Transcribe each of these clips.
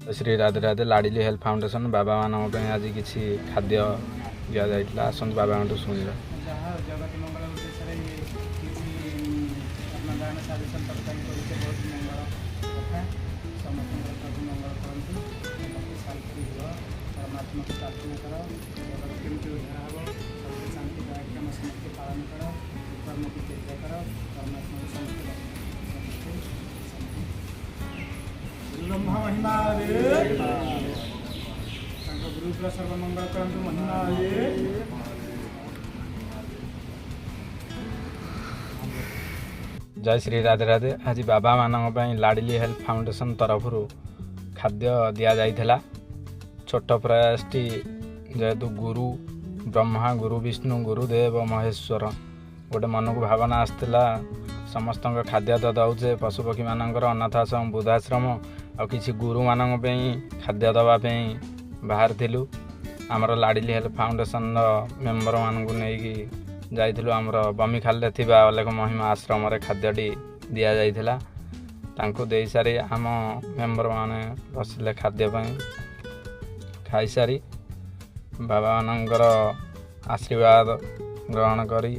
Shri Radhe Radhe. ଲାଡ଼ିଲି health foundation ବାବାମାନଙ୍କ ପାଇଁ ଆଜି କିଛି ଖାଦ୍ୟ ଦିଆଯାଇଥିଲା। ଆସନ୍ତୁ, ବାବାଙ୍କଠୁ ଶୁଣିବା। ଯାହା ଜଗତ ମଙ୍ଗଳ ଉଦ୍ଦେଶ୍ୟରେ କିଛି ଅନ୍ନଦାନ, ସାଧୁ ସନ୍ତଙ୍କ ପାଇଁ କରୁଛେ, ବହୁତ ମଙ୍ଗଳ କଥା। ସମସ୍ତଙ୍କର ପ୍ରଭୁ ମଙ୍ଗଳ କରନ୍ତୁ। ସମସ୍ତେ ଶାନ୍ତି ରୁହ, ପରମାତ୍ମାକୁ ପ୍ରାର୍ଥନା କର, ଜଗତ କେମିତି ଉଦ୍ଧାର ହେବ। ସତ୍ୟ, ଶାନ୍ତି, ଦୟାକ୍ଷମ ସମସ୍ତେ ପାଳନ କର, କର୍ମକୁ ତ୍ୟାଗ କର, ପରମାତ୍ମାକୁ ସମସ୍ତେ ଡାକ। ସମସ୍ତେ ଶାନ୍ତି। ବ୍ରହ୍ମା ମହିମା ରେ ତାଙ୍କ ଗ୍ରୁପର ସର୍ବମଙ୍ଗଳ କରନ୍ତୁ ମହିମା ରେ। ଜୟ ଶ୍ରୀ ରାଧେ ରାଧେ। ଆଜି ବାବାମାନଙ୍କ ପାଇଁ ଲାଡ଼ିଲି ହେଲ୍ଥ ଫାଉଣ୍ଡେସନ୍ ତରଫରୁ ଖାଦ୍ୟ ଦିଆଯାଇଥିଲା। ଛୋଟ ପ୍ରୟାସଟି, ଯେହେତୁ ଗୁରୁ ବ୍ରହ୍ମା, ଗୁରୁ ବିଷ୍ଣୁ, ଗୁରୁଦେବ ମହେଶ୍ୱର, ଗୋଟେ ମନକୁ ଭାବନା ଆସିଥିଲା, ସମସ୍ତଙ୍କ ଖାଦ୍ୟ ତ ଦେଉଛେ, ପଶୁପକ୍ଷୀମାନଙ୍କର, ଅନାଥ ଆଶ୍ରମ, ବୃଦ୍ଧାଶ୍ରମ, ଆଉ କିଛି ଗୁରୁମାନଙ୍କ ପାଇଁ ଖାଦ୍ୟ ଦେବା ପାଇଁ ବାହାରିଥିଲୁ। ଆମର ଲାଡ଼ିଲି ହେଲ୍ଥ ଫାଉଣ୍ଡେସନ୍ର ମେମ୍ବରମାନଙ୍କୁ ନେଇକି ଯାଇଥିଲୁ। ଆମର ବମିଖାଲରେ ଥିବା ଅଲେଖ ମହିମା ଆଶ୍ରମରେ ଖାଦ୍ୟଟି ଦିଆଯାଇଥିଲା। ତାଙ୍କୁ ଦେଇସାରି ଆମ ମେମ୍ବରମାନେ ବସିଲେ ଖାଦ୍ୟ ପାଇଁ। ଖାଇସାରି ବାବାମାନଙ୍କର ଆଶୀର୍ବାଦ ଗ୍ରହଣ କରି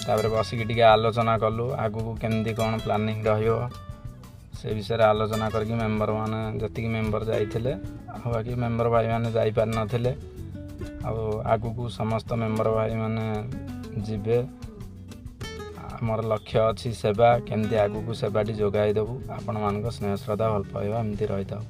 ତାପରେ ବସିକି ଟିକେ ଆଲୋଚନା କଲୁ, ଆଗକୁ କେମିତି କ'ଣ ପ୍ଲାନିଂ ରହିବ ସେ ବିଷୟରେ ଆଲୋଚନା କରିକି ମେମ୍ବରମାନେ, ଯେତିକି ମେମ୍ବର ଯାଇଥିଲେ, ଆଉ ବାକି ମେମ୍ବର ଭାଇମାନେ ଯାଇପାରିନଥିଲେ। ଆଉ ଆଗକୁ ସମସ୍ତ ମେମ୍ବର ଭାଇମାନେ ଯିବେ। ଆମର ଲକ୍ଷ୍ୟ ଅଛି ସେବା, କେମିତି ଆଗକୁ ସେବାଟି ଯୋଗାଇ ଦେବୁ। ଆପଣମାନଙ୍କ ସ୍ନେହ, ଶ୍ରଦ୍ଧା, ଭଲ ପାଇବା ଏମିତି ରହିଥାଉ।